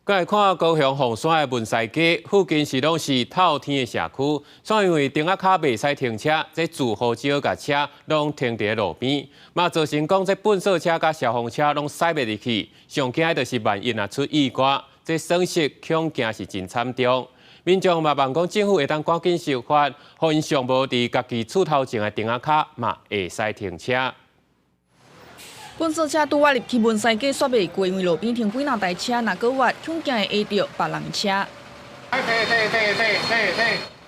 過來看高雄鳳山的文西街附近是攏是透天的社區，煞因為埕仔跤袂使停車，這住戶只好共車攏停佇路邊，嘛造成講這糞掃車佮消防車攏駛袂入去，上驚的就是萬一若出意外，這損失恐驚是真慘重。民眾嘛望講政府會當趕緊修法，予𪜶上無佇家己厝頭前的埕仔跤嘛會使停車。糞掃車拄仔入去文西街，煞袂過，因為路邊停幾若台車，若閣越恐驚會壓著別人車。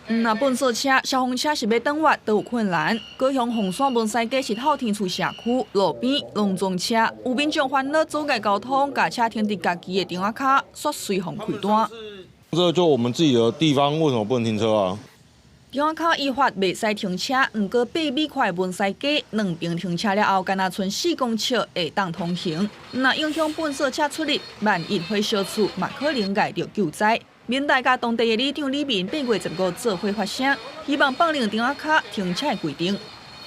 毋若糞掃車、消防車是欲轉彎都有困難。高雄鳳山文西街是透天厝社區，路邊攏總車，有民眾煩惱阻礙交通，共車停佇家己的埕仔跤，煞隨予開單。這就我們自己的地方，為什麼不能停車啊？埕仔跤依法袂使停車，毋過8米寬文西街兩邊停車了後，干焦賰4公尺會當通行。若影響糞掃車出入，萬一火燒厝，嘛可能礙著救災。民代佮當地的里長李民8月15做伙發聲，希望放寬埕仔跤停車的規定。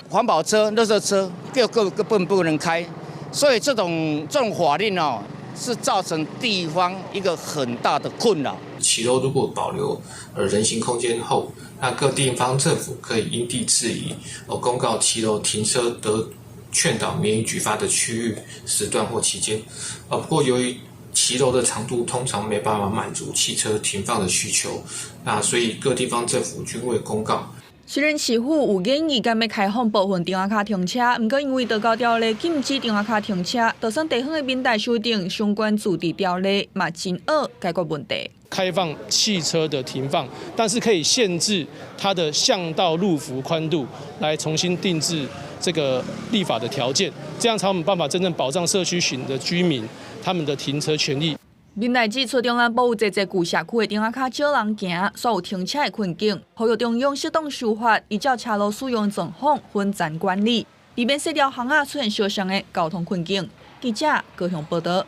環保車、垃圾車各個根本不能開，所以這種法令哦，是造成地方一個很大的困擾。騎樓如果保留人行空間後，那各地方政府可以因地制宜，公告騎樓停車得勸導免予舉發的區域、時段或期間。不過由於騎樓的長度通常沒辦法滿足汽車停放的需求，那所以各地方政府均未公告。雖然市府有研議欲開放部分埕仔跤停車，毋過因為道交條例禁止埕仔跤停車，就算地方的民代修訂相關自治條例，嘛真學解決問題。開放汽車的停放，但是可以限制它的巷道路幅寬度，來重新定制這個立法的條件，這樣才有辦法真正保障社區型的居民他們的停車權益。民代指出，中南部有濟濟舊社區的埕仔跤少人行，煞有停車的困境，呼籲中央適當修法，依照車路使用狀況分層管理，避免細條巷仔出現相像的交通困境。記者高雄報道。